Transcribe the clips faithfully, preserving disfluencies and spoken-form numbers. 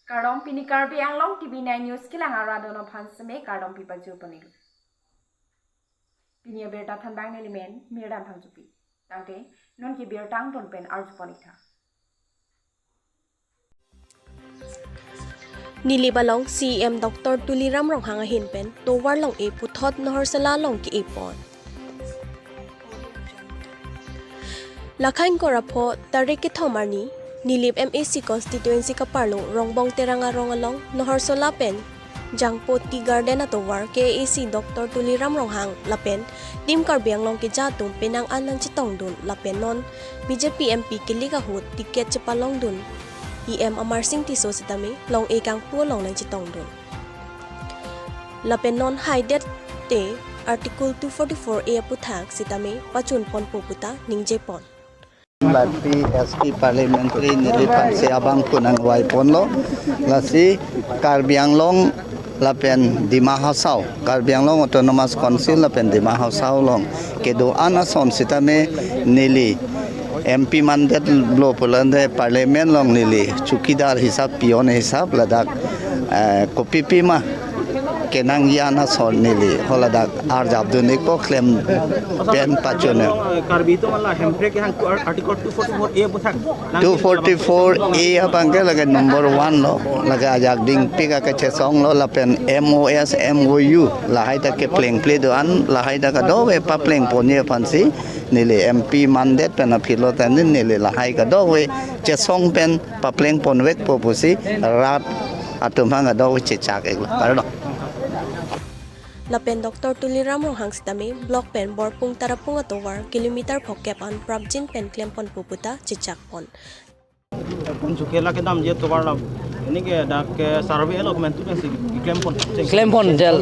Kardom, pini Karbi Anglong T V nine News kelang arat atum aphan seme kardom pipajir pon-ik. Pini abirta thanbang nelimen Mirdan Phangchopi. Tangte non ke birta angton pen arju pon-ik tha. Nilip along C E M Doctor Tuliram Ronghang ahin pen tovar long-e puthot Naharsola along ke-e pon. Lakhain kora pho tarik kethom arni, Nilip M A C constituency kaparlo Rongbong Terang arong along Naharsola pen Jangpo Tea Garden atovar K A A C Doctor Tuliram Ronghang lapen Team Karbi Anglong keja atum penang an nangchetongdun lapen non B J P M P kelik ahut ticket chepalongdun E M Amarsing Tisso sitame long-e kangpu along nangchetongdun. Lapen non haidet te Article two forty-four A aphuthak sitame pachun ponpo puta ningje pon. Lapi S P Parliamentary Nilip aphansi abang kunang vai ponlo. Lasi Karbi Anglong lapen Dima Hasao, Karbi Anglong Autonomous Council lapen Dima Hasao along kedo-an ason sitame neli M P mandate lo pulande Parliament along neli chowkidar hisap, peon hisap ladak, eh, kopipi ma kenangji an ason neli holadak arjapdun-ikpo klem pen pachun-e. Karbi atum la hemprek kehang Article two forty-four A aphuthak. Two forty-four A abang ke lake number one lo, lake ajak dingpik akechesong lo lapen M O S, M O U lahai ta keplengple do-an lahai ta kadokave papleng ponji aphansi neli M P mandate pen aphi lo tangte neli lahai kadokave chesong pen papleng ponvekpo pusi rat atum aphan kadokave chechak-iklo. Kardom. Lapen Doctor Tuliram Ronghang sitame block pen Borpung Tarapung atovar kilometer phokep an prapjin pen klem ponpo puta chechak pon. Pon chuke la kedamji atovar la. Ini ke dak ke survey lo kementu pensi klem pon. Klem pon jal.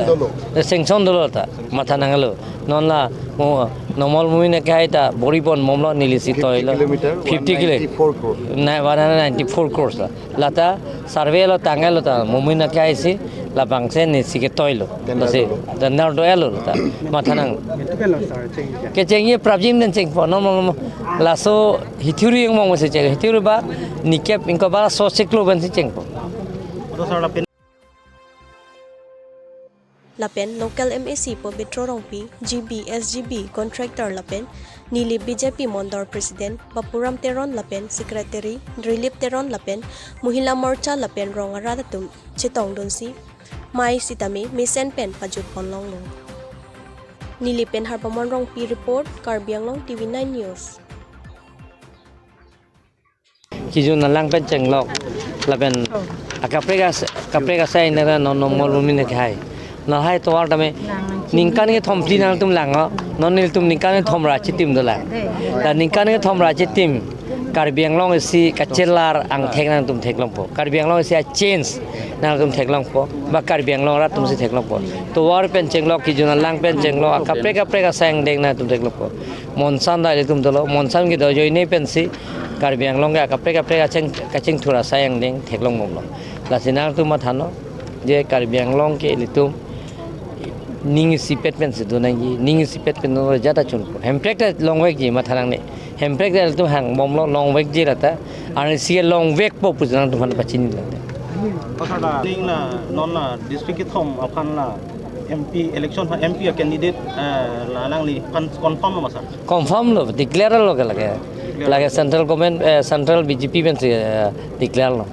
Sanction dolo ta. Matha nanglo. Non la mo normal mumi na kai ta bori pon bomlo neli si toilo. Fifty kilometer, fifty kilo. One ninety-four crore. Na one hundred ninety-four crores la. Lata survey lo tanglo ta mumi na kai si labangsi neli si ketoilo. Tender lasi dolo. Tender do-elo ta. Matha nang. Itu kan lo sir, change ya. Kechengji prapjin pen chengpo. Normal normal. Laso hithuri yang mong si cheng. Hithuri ba nikep ingko ba so siklo pensi chengpo. Lapen local M A C Pobitro Rongpi, G B, S G B contractor lapen Nilip B J P Mondol President Bapuram Teron lapen Secretary Drilip Teron lapen Mohila Morcha lapen rong arat atum chetongdunsi mei sitame mesen pen pajut ponlonglo. Nilip pen Harbamon Rongpi report, Karbi Anglong T V nine News. Kejun alang pen chenglok lapen akaprek as-, akaprek asai nera non normal mumi na kai. Non hai tovar tame ningkan kethom phli nangtum langlo. Non nelitum ningkan kethom ra chitim dolang. Ta ningkan kethom ra chitim Karbi Anglong isi kachelar angthek nangtum theklongpo. Karbi Anglong isi a-change nangtum theklongpo. Ba Karbi Anglong rat atumsi theklongpo. Tovar pen chenglok, kejun alang pen chenglok, akaprek akaprek asai angdeng nangtum theklongpo. Monsoon ta ilitum dolo, monsoon kedo ajoine pensi Karbi Anglong ke akaprek akaprek acheng, kachingthur asai angdeng theklong bomlo. Lasi nangtum matha non, je Karbi Anglong ke ilitum ning isipet pensi do nangji, ning isipet pen do jata chunpo. Hemprek ta longvekji matha nangne. Hemprek ta ilitum hang bomlo longvekji lata, arnisi ke longvekpo pusi nangtum aphan pachini lata. Pasal da ning la non la district kethom aphan la M P election aphan M P a candidate, eh, la nangliphan confirm lo ma sir? Confirm lo, declare lo ke lake. Declare. Lake central government, eh, central B J P pensi, eh, declare lo.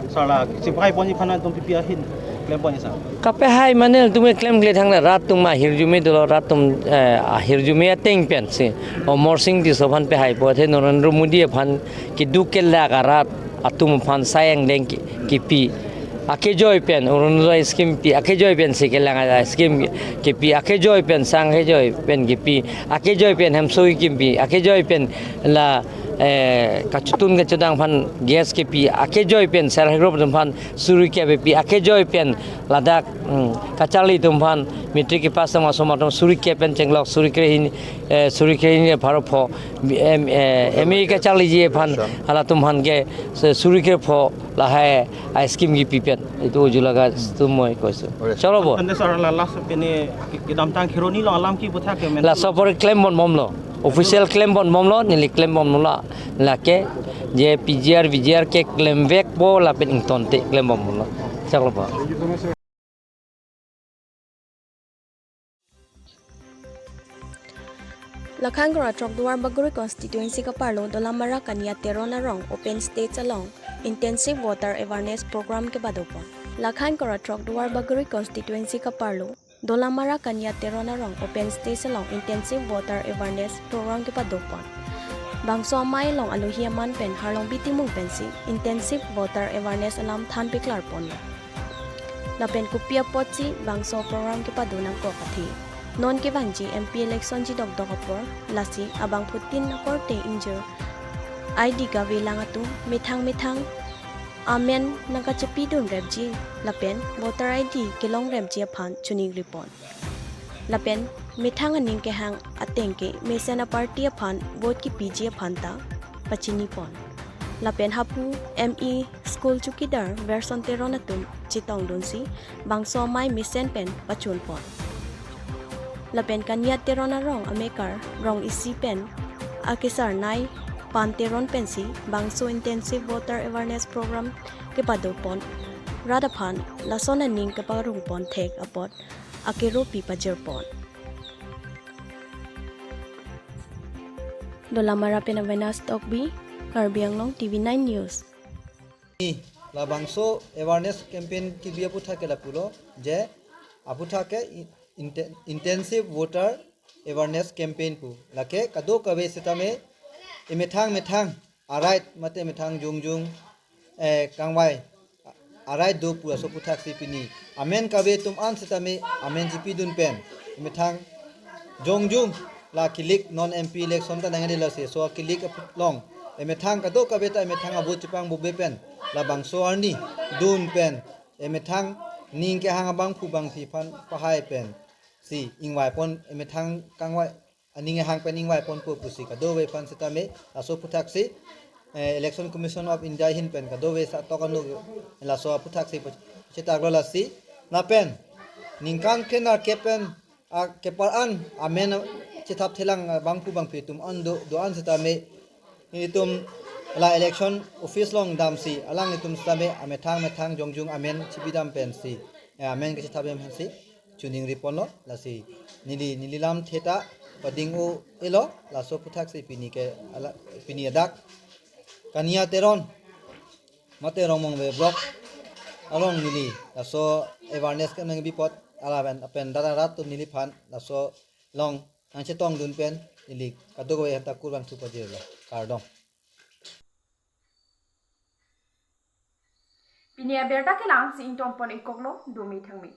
Sir la chepahai ponji aphan nangtum P P ahin klem ponji sir? Kapehai mane nangtum klemkle thangne rat atum ahirjume dolo, rat atum, eh, ahirjume ateng pensi Amarsing Tisso aphan pehaipo, athe Narendra Modi aphan keduk kelak arat atum aphan sai angdeng ke, kepi. Akejoi pen Orunodoi scheme pi, akejoi pensi kelang a-scheme kepi, akejoi pen sang kejoi pen kepi, akejoi pen hemso kepi, akejoi pen la, eh, kachetun kachedang aphan gas kepi, akejoi pen self help group atum aphan suri kep kepi, akejoi pen ladak, hmm, kacharli atum aphan matric kepass asomar atum suri kep pen chenglok, suri kre hini, eh, suri kre hini pharo pho, em, eh, M A kacharliji aphan, halatum aphan ke, se-, suri kre pho lahai a-scheme kepi pen. Itu ujula ka tum moi koisu. Cholo bo. Ante sir la last pini kedamtang Kheroni along alam keputhak ke men. Laso apor klem pon bomlo. Official klem pon bomlo, neli klem pon bomlo. Lake Je P G R, V G R ke klemvekpo lapen ingtonte klembomlo. Chaklo po. Lakhan kra throk Duarbagori constituency kaparlo Dolamara Kania Teron arong open stage along intensive voter awareness program kepadopon. Lakhan kra throk Duarbagori constituency kaparlo Dolamara Kania Teron arong open stage along intensive voter awareness program kepadopon. Bangso amei along alohi aman pen Harlongbi Timung pensi intensive voter awareness alam than paklarponlo. Lapen kopi apotsi bangso program kepado nangkok athe, non kevangji M P election ji dokdok apor, lasi abangphutin akorte ingjir I D kavelang atum methang methang amen nangkachepidun repji lapen voter I D kelong repji aphan chiningripon. Lapen methang aning kehang ateng ke mesen a-party aphan vote kepiji aphan ta pachinipon. Lapen hapu M E school chowkidar Verson Teron atum chetongdunsi bangso amei mesen pen pachunpon. Lapen Kania Teron arong amekar rong isi pen akesarnei Pan Teron pensi bangso intensive voter awareness program kepadopon rat aphan lason aning keparongpon thek apot akeropi pajirpon. Dolamara pen Avenas Tokbi, Karbi Anglong T V nine News. Labangso awareness campaign kebi aphuthak ke lapulo, je aphuthak ke in-, inten-, intensive voter awareness campaign pu. Lake kadokave setame emethang methang arit mate methang jongjung, eh, kangvai arit do pu aso aphuthak si pini amen kave atum an setame amen chepidun pen emethang jongjung la kilik non M P election ta nangdelo si so kilik along emethang kadokave ta emethang avote chepangbobe pen labangso arni dun pen emethang ning kehang abangphu bangphi aphan pahai pensi ingvaipon emethang kangvai aning kehang pen ingvaiponpo pusi kadokave aphan setame laso aphuthak si, eh, Election Commission of India ahin pen kadokave satok anu laso aphuthak si chetaklo lasi lapen ningkan kre-nerkep pen akepar an amen chethap thelang abangphu bangphi atum an do, do-an setame nelitum la election office along damsi alanglitum setame amethang methang jongjung amen chepidam pensi, eh, amen kachethap dam pensi chiningriponlo lasi neli neli lamthe ta pading-o-elo laso aphuthak si pini ke ala, pini adak Kania Teron mate Rongmongve block along neli laso awareness kenangbi apot ala pen apen dara rat atum neliphan laso along nangchetongdun pen neli kadokave aphanta kurvangthu pajirlo, kardom. Pini abirta ke la-ansi ingtonpon-ikoklo, dome thangme.